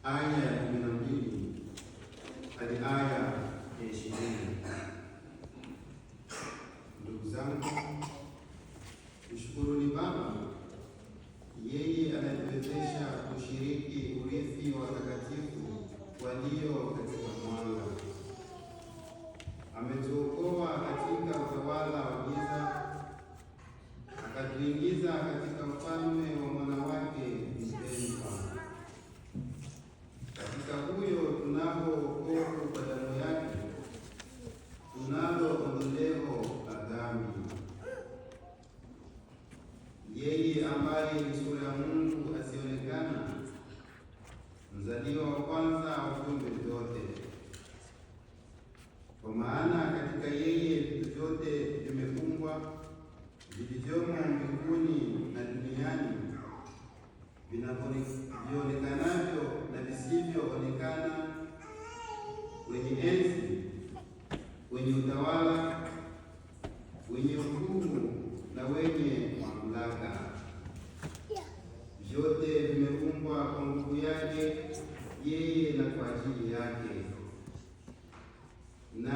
Aya ya 12 hadi aya ya 20. Ndugu zangu, mshukuruni Baba, yeye anatuwezesha kushiriki urithi wa watakatifu walio katika mwanga. Ametuokoa katika utawala wa giza, akatuingiza katika ufalme wa mwana wake mpendwa. Katika huyo tunao wokovu kwa damu yake, tunalo ondoleo la dhambi. Yeye ambaye ni sura ya Mungu asionekana, mzaliwa wa kwanza wa viumbe vyote. Kwa maana katika yeye vitu vyote vimeumbwa, vilivyomo mbinguni na duniani, vionekanavyo na visivyoonekana, wenye enzi, wenye utawala, wenye ukuu na wenye mamlaka. Vyote vimeumbwa kwa nguvu yake yeye na kwa ajili yake. Na